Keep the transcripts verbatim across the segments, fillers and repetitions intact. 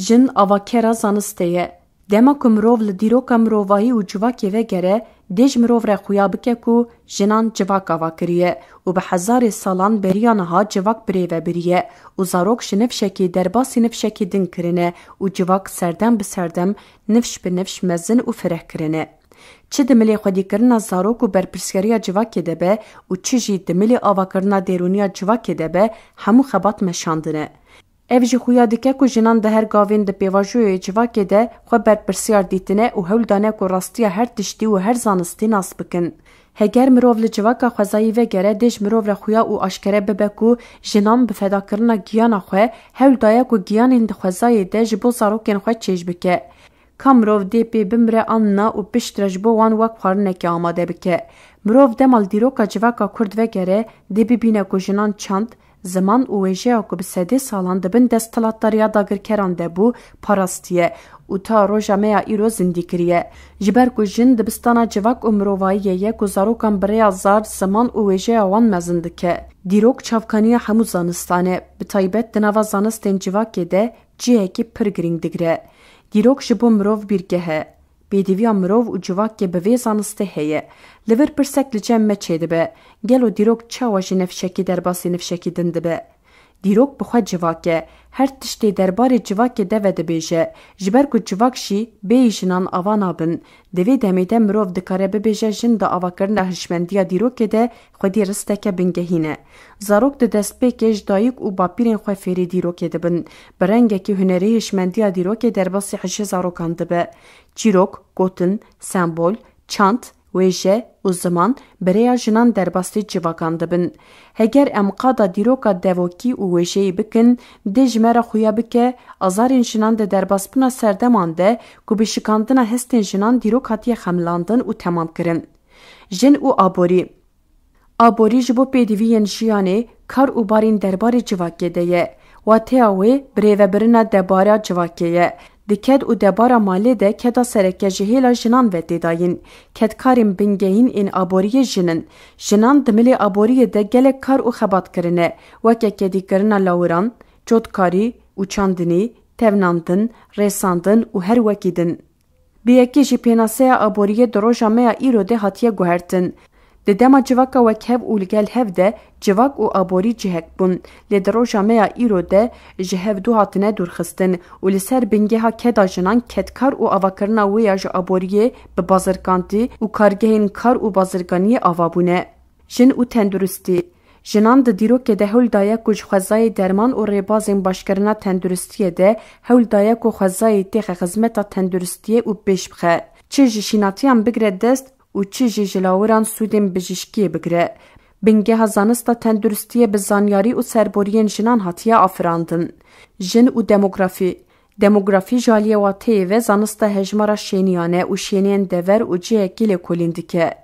Jin avakera zanistê ye. Dema ku mirov li dîroka mirovahî û civakê vegere, dê ji mirov re xuya bike ku jinan civak ava kiriye û bi hezarê salan beriya niha civak birêve biriye û zarok ji nifşekê derbasî nifşekî din kirine û civak serdem bi serdem, nifş bi nifş mezin û fireh kirine. Çi di milê xwedîkirina zarok û berpirsyariya civakê de be û çi jî di milê avakirina dêrûniya civakê de be, hemû xebat meşandine. Ev jî xuya dike ku jinan di her gavên di pêvajoyê civakê de xwe berpirsyar dîtine û hewl dane ku rastiya her tiştî û her zanistî nas bikin. Heger mirov li civaka xwezayî vegere, dê ji mirov re xuya û aşkere bibe ku jinan bi fedakirina giyana xwe hewl daye ku giyanên di xwezayê de ji bo zarokên xwe çêj bike. Ka mirov dê pê bimire an na û piştre ji bo wan wek xwarinekê amade bike. Mirov dema li dîroka civaka Kurd vegere, dê bibîne ku jinan çand, ziman û wêjeya ku bi sedê salan di bin desthilatdariya dagirkeran de bû, parastiye û ta roja me ya îro zindî kiriye. Ji ber ku jin dibistana civak û mirovahiyê ye ku zarokan bi rêya zar, ziman û wêjeya wan mezin dike. Dîrok çavkaniya hemû zanistan e, bi taybet di nava zanistên civakê de cihekî pir girîng digire. Dîrok ji bo mirov bîrgeh e. Pêdiviya mirov û civakê bi vê zanistê heye. Li vir pirsek li cem me çêdibe, gelo dîrok çawa ji nifşekî derbasî nifşekî din dibe? Dîrok bi xwe civak e. Her tiştê derbarê civakê de vedibêje. Ji ber ku civak jî bêyî jinan ava nabin. Di vê demê de mirov dikare bibêje jin di avakirina hişmendiya dîrokê de xwedî risteke bingehîn e. Zarok di destpêkê ji dayik û bapîrên xwe fêrî dîrokê dibin. Bi rengekî hunerî hişmendiya dîrokê derbasî hişê zarokan dibe. Çîrok, gotin, sembol, çand, wêje û ziman bi rêya jinan derbasî civakan dibin. Heger em qada dîroka devokî û wêjeyî bikin, dê ji me re xuya bike, azarên jinan di derbasbûna serdeman de ku bi şikandina hestên jinan dîrok hatiye xemilandin û temam kirin. Jin û aborî. Aborî ji bo pêdiviyên jiyanê, kar û barîn derbarê civakê de ye. Wateya wê birêvebirina debara civakê ye. Di ked û debara malê de keda sereke ji hêla jinan ve tê dayîn. Kedkarên bingehîn ên aboriyê jin in. Jinan di milê aboriyê de gelek kar û xebat kirine, weke kedîkirina lawiran, cotkarî û çandinî, tevnandin, rêsandin û her wekî din. Bi yekî jî pênaseya aboriyê di roja me ya îro de hatiye guhertin. Di dema civaka wekhev û li gel hev de civak û aborî cihek bûn, lê di roja me ya îro de ji hev du hatine dûrxistin û li ser bingeha keda jinan kedkar û avakirina wê ya ji aboriyê bi bazirkantî û kargehên kar û bazirganiyê ava bûne. Jin û tenduristî. Jinan di dîrokê de hewl daye ku ji xwezayê derman û rêbazên başkirina tenduristiyê de hewl daye ku xwezayê têxe xizmeta tenduristiyê û pêş bixe. Çi ji şînatiyan bigire dest û çi jî ji lawiran sûdên bijîşkiyê bigire. Bingeha zanista tenduristiyê bi zanyarî û serboriyên jinan hatiye afirandin. Jin û demografî. Demografî ji aliyê wateyê ve zanista hejmara şêniyan e û şêniyên dever û cihekî lêkolîn dike.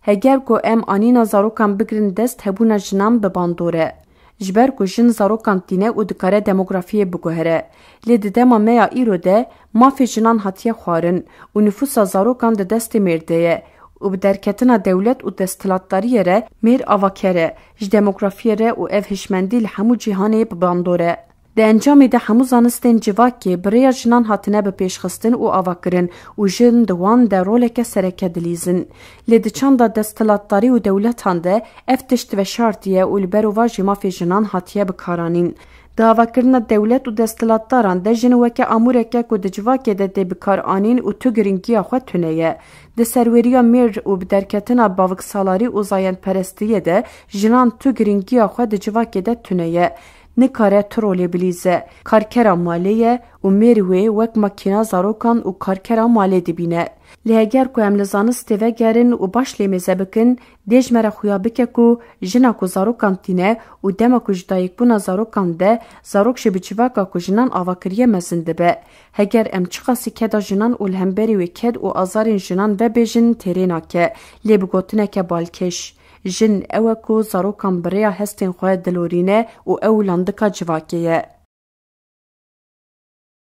Heger ku em anîna zarokan bigirin dest, hebûna jinan bi bandor e. Ji ber ku jin zarokan tîne û dikare demografiyê biguhere. Lê di dema me ya îro de mafê jinan hatiye xwarin û nifûsa zarokan di destê mêr de ye û bi derketina dewlet û desthilatdariyê re mêr avaker e, ji demografiyê re û ev hişmendî li hemû cîhanê bi bandor e. Di encamê de hemû zanistên civakê bi rêya jinan hatine bipêşxistin û avakirin û jin di wan de roleke sereke dilîzin. Lê di çanda desthilatdarî û dewletan de ev tişt veşartiye û li berovajî mafê jinan hatiye bikaranîn. Di avakirina dewlet û desthilatdaran de jin weke amûreke ku di civakê de tê bikaranîn û tu girîngiya xwe tune ye. Di serweriya mêr û bi derketina baviksalarî û zayendperestiyê de jinan tu girîngiya xwe di civakê de tune ye. Nikare tu rolê bilîze. Karkera malê ye û mêr wê wek makîna zarokan û karkera malê dibîne. Lê heger ku em li zanistê vegerin û baş lê mêze bikin, dê ji me re xuya bike ku jina ku zarokan tîne û dema ku ji dayikbûna zarokan de, zarok jî bi civaka ku jinan ava kiriye mezin dibe. Heger em çiqasî keda jinan û li hemberî wê ked û azarên jinan vebêjin, têrê nake, lê bi gotineke balkêş. Jin ew e ku zarokan bi rêya hestên xwe dilorîne û ew landika civakê ye.